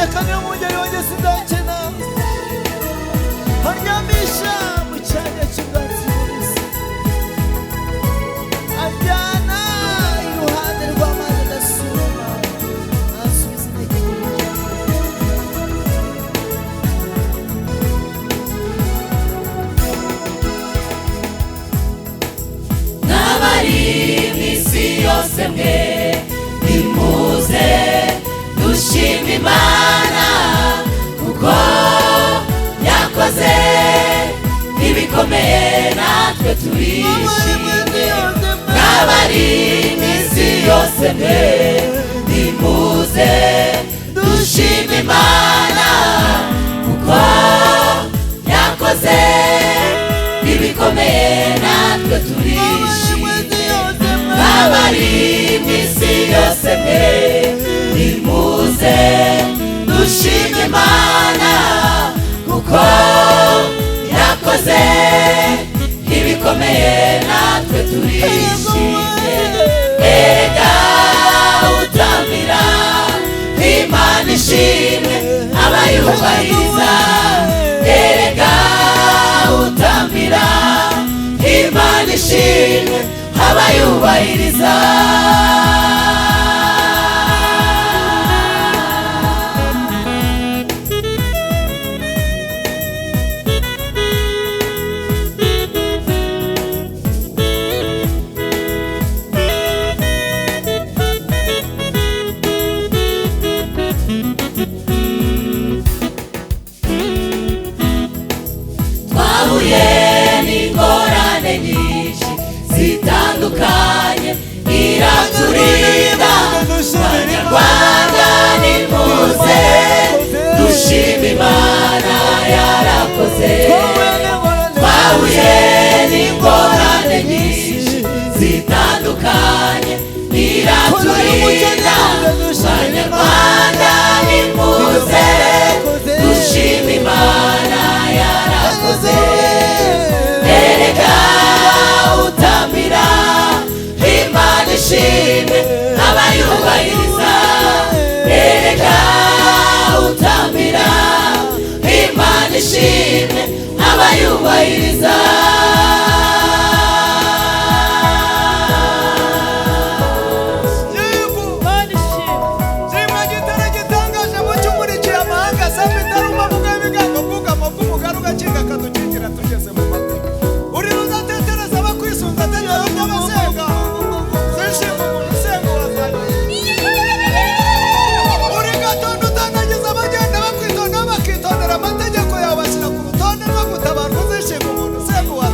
Uwiteka niwe mwungeri wanjye sindakena, andyamisha mu cyanya cy'ubwatsi bubisi, anjyana iruhande rw'amazi adasuma, ansubiza intege mu bugingo. N'abari mu isi yose mwe nimuze dushima Imana kuko yakoze ibikomeye natwe turishimye. N'abari mu isi yose mwe nimuze dushima Imana kuko yakoze ibikomeye natwe turishimye. N'abari mu isi yose mwe nimuze dushima Imana kuko yakoze ibikomeye natwe turishimye. Erega utambira Imana ishimwe abayubahiriza, erega utambira Imana ishimwe abayubahiriza. Twahuye n'ingorane nyinshi zitandukanye, iraturinda. Banyarwanda nimuze dushima Imana yarakoze. Twahuye n'ingorane nyinshi zitandukanye, iraturinda. Banyarwanda nimuze dushima Imana yarakoze. Erega utambira Imana ishimwe abayubahiriza, erega utambira Imana ishimwe abayubahiriza. Shimwa gitare gitangaje mu cyumurikiye amahanga, samba itaruma mu bw'ibigango bwugamo bw'umugari ugakinga akadukingira tugeze mu mago. Uri rudatetereza abakwisunze atetera ry'abasenga, zishima umuntu usenga uwazanye. Uri gatondo utandagiza abagenda bakwitonda bakitondera amategeko yawe, bashyira ku rutonde rwo gutabarwa, uzishima umuntu usenga uwazanye.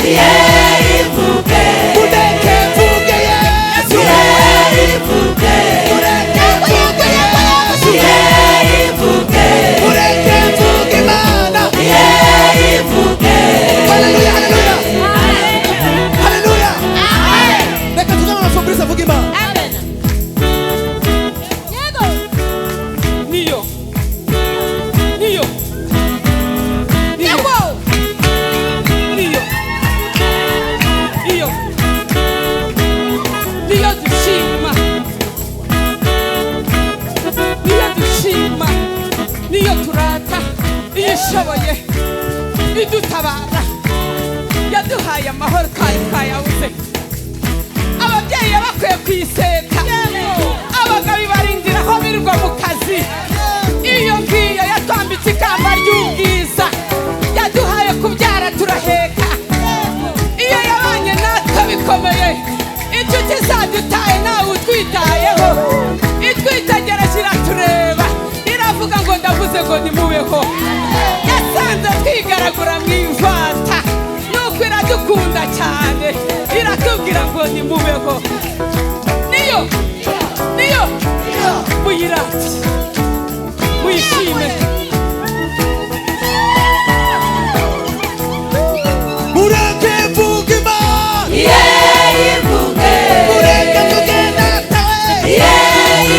Ivuge. Mureke mvuge Yesu. Ivuge. Mureke mvuge Yesu. Ivuge. Mureke mvuge Imana. Ivuge. Haleluya, haleluya. Haleluya. Reka tuzame Fabrice avuge Imana. Niyo. Niyo. Niyo. Niyo. Iyo. Niyo dushima. Niyo dushima. Niyo turata. Iyo ishoboye. Idutabara. Yaduhaye amahoro twari twayabuze. Ababyeyi bakwiye kuyiseta. Abagabo ibarindira aho birirwa mu kazi. Iyo ngiyo yatwambitse ikamba ry'ubwiza. Yaduhaye kubyara turaheka. Iyo yabanye natwe bikomeye. Inshuti zadutaye nawe utwitayeho. Itwitegereje iratureba. Iravuga ngo ndavuze ngo nimubeho. Yasanze twigaragura mu ivata. Nuko iradukunda cyane. Iratubwira ngo nimubeho. Niyo. Niyo. Muyirate. Muyishime. Mureke mvuge Imana. Ivuge. Mureke mvuge Data we.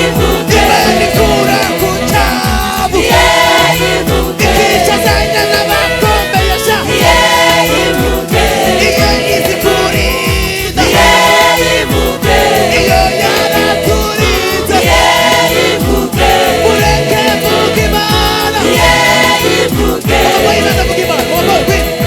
Ivuge. Imana ikura ku cyavu. Ivuge. Ikicazanya n'abakomeye sha. Ivuge. Iyo izi kurinda. Ivuge. Iyo yaraturinze. Ivuge. Mureke mvuge Imana. Ivuge. Abagabo Imana mvuge Imana. Abagabo ngwino.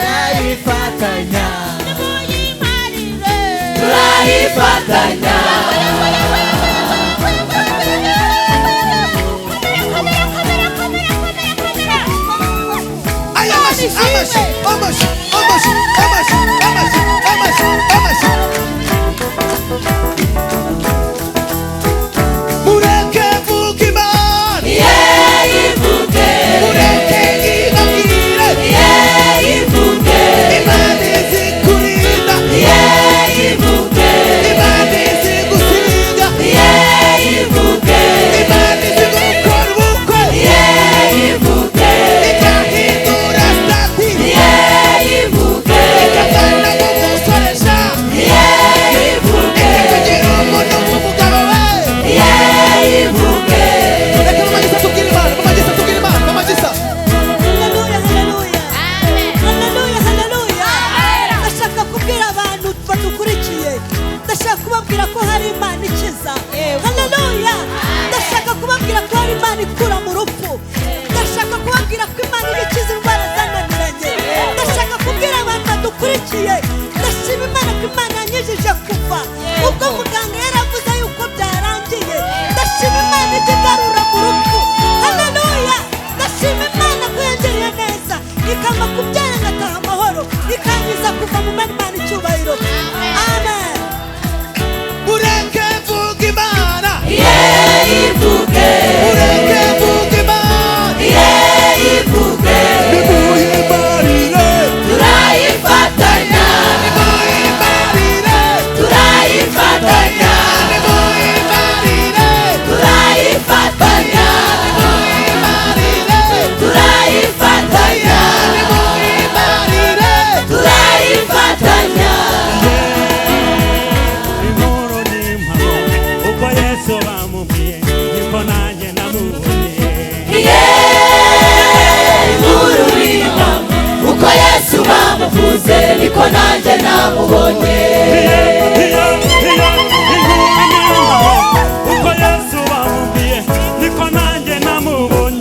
Turayifatanya. Turayifatanya. Aya amashyi, amashyi, amashyi, amashyi, amashyi, amashyi, amashyi, amashyi. Mureke mvuge Imana. Ivuge. Mureke ibabwire. Ivuge. Imana izi kurinda. Ivuge. Imana izi gusiga. Ivuge. Imana izi gukora ubukwe. Ivuge. Igahindura stati. Ivuge. Ikavana mu musoresha. Ivuge. Ikakugira umuntu w'umugabo we. Ivuge. Reka Mama Gisa tubwire Imana. Mama Gisa tubwire Imana. Mama Gisa. Haleluya, haleluya. Haleluya, haleluya. Ndashaka kubwira abantu badukurikiye. Ndashaka kubabwira ko hari Imana ikiza. Haleluya. Ndashaka kubabwira ko hari Imana ikura mu rupfu. Ndashaka kubabwira ko Imana ijya ikiza indwara zananiranye. Ndashaka kubwira abantu badukurikiye. Ndashima Imana ko Imana yanyujije kuva. Ubwo muganga yaravuze yuko byarangiye. Ndashima Imana ijya igarura mu rupfu. Haleluya. Ndashima Imana ko yangiriye neza. Ikampa kubyara ngataha amahoro. Ikangiza kuva mu Mana Imana icyubahiro. Amen. Mureke mvuge Imana. Ivuge. Mureke mvuge Imana. Ivuge. Nimuyimarire. Turayifatanya. Nimuyimarire. Turayifatanya. Nimuyimarire. Turayifatanya. Nimuyimarire. Turayifatanya. Nimuyimarire. Turayifatanya. Inkuru ni impamo uko Yesu bamubwiye niko nanjye namubonye. Inkuru ni impamo uko Yesu bamuvuze niko nanjye namubonye. Iyo, iyo, inkuru ni impamo uko Yesu bamubwiye niko nanjye namubonye.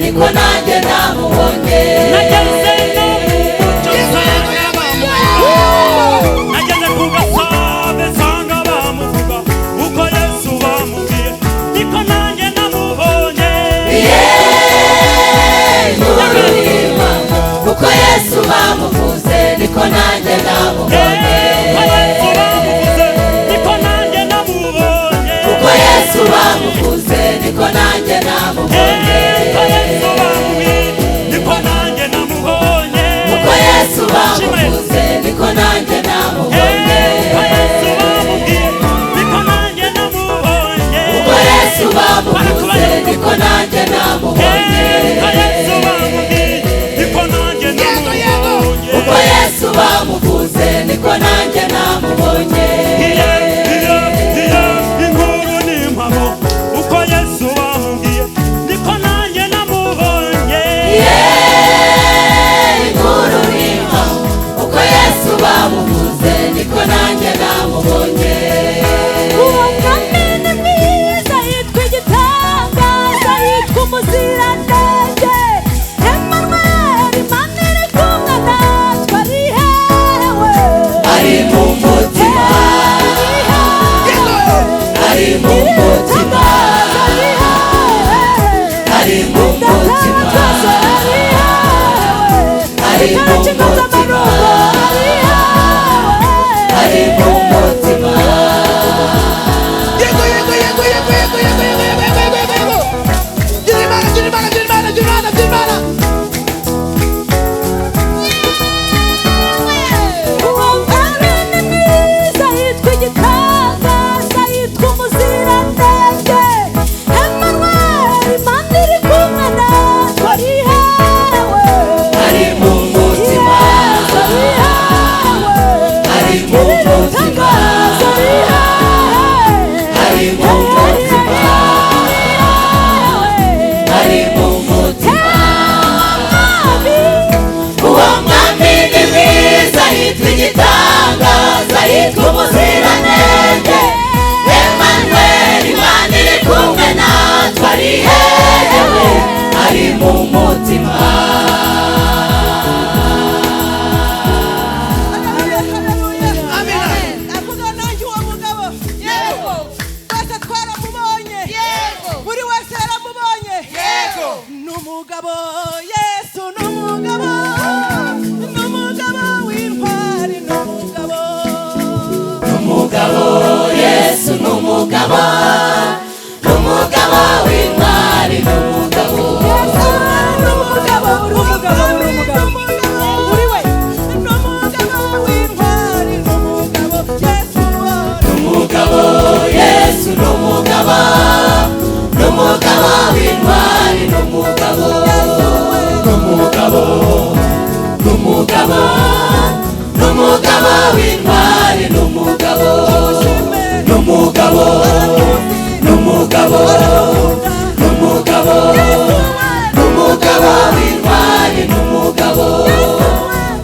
niko nanjye namubonye. Nageze no mu mucyo nsanga bamuvuga, nageze ku gasave nsanga bamuvuga, uko Yesu bamubwiye niko nanjye namubonye. Inkuru y'Imana, uko Yesu bamuvuze niko nanjye namubonye. Uko Yesu bamuvuze niko nanjye namubonye. Uko Yesu bamuvuze niko nanjye namubonye. Uko Yesu bamubwiye niko nanjye namubonye. Uko Yesu bamuvuze niko nanjye namubonye. Uko Yesu bamubwiye niko nanjye namubonye. Uko Yesu bamuvuze niko nanjye namubonye. Uko Yesu bamubwiye niko nanjye namubonye. Uko Yesu bamuvuze niko nanjye namubonye. Iye, iye, iye, inkuru ni impamo, uko Yesu bamubwiye niko nanjye namubonye. Inkuru ni impamo, uko Yesu bamuvuze niko nanjye namubonye. Uwo mwami ni mwiza, yitwa igitangaza, yitwa umuziranenge. Emmanuel, Imana iri kumwe natwe, ari hewe? Ari mu mutima, ari mu mutima, ari mu mutima, ari mu mutima, ari mu mutima. Yego, yego, yego, yego, yego, yego, yego, yego, yego, yego, yego. Gira Imana, gira Imana, gira Imana, gira Imana, gira Imana. Uwo mwami ni mwiza, yitwa igitangaza, yitwa umuziranenge. Emmanuel, Imana iri kumwe natwe, ari hewe? Ari mu mutima, Yesu ari hewe? ari mu mutima, Igitangaza ari hewe? ari mu mutima, ari mu mutima. Uwo mwami ni mwiza, yitwa igitangaza, yitwa umuziranenge. Emmanuel, Imana iri kumwe natwe, ari hehe? Ari mu mutima. Amina. Ndavuga nanjye uwo mugabo. Yego. Twese twaramubonye. Yego. Buri wese yaramubonye. Yego. Ni umugabo, Yesu ni umugabo. Ni umugabo w'intwari, ni umugabo. Umugabo, Yesu ni umugabo, ni umugabo w'intwari, ni umugabo. Yesu ni umugabo, uri umugabo, uri umugabo. Uri we. Ni umugabo w'intwari, ni umugabo. Yesu Ni umugabo, Yesu ni umugabo, ni umugabo w'intwari, ni umugabo. Ni umugabo, ni umugabo, ni umugabo w'intwari, ni umugabo. Ni umugabo, ni umugabo, ni umugabo, ni umugabo w'intwari, ni umugabo.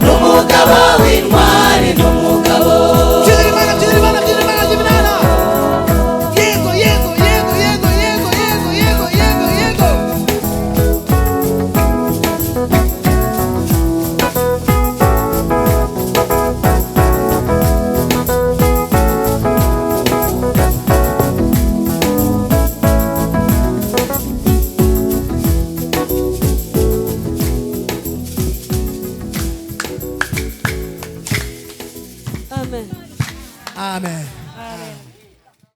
Ni umugabo w'intwari, ni umugabo. Gira Imana, gira Imana, gira Imana, gira Imana. Yego, yego, yego, yego, yego, yego, yego, yego, yego. Amen. Amen.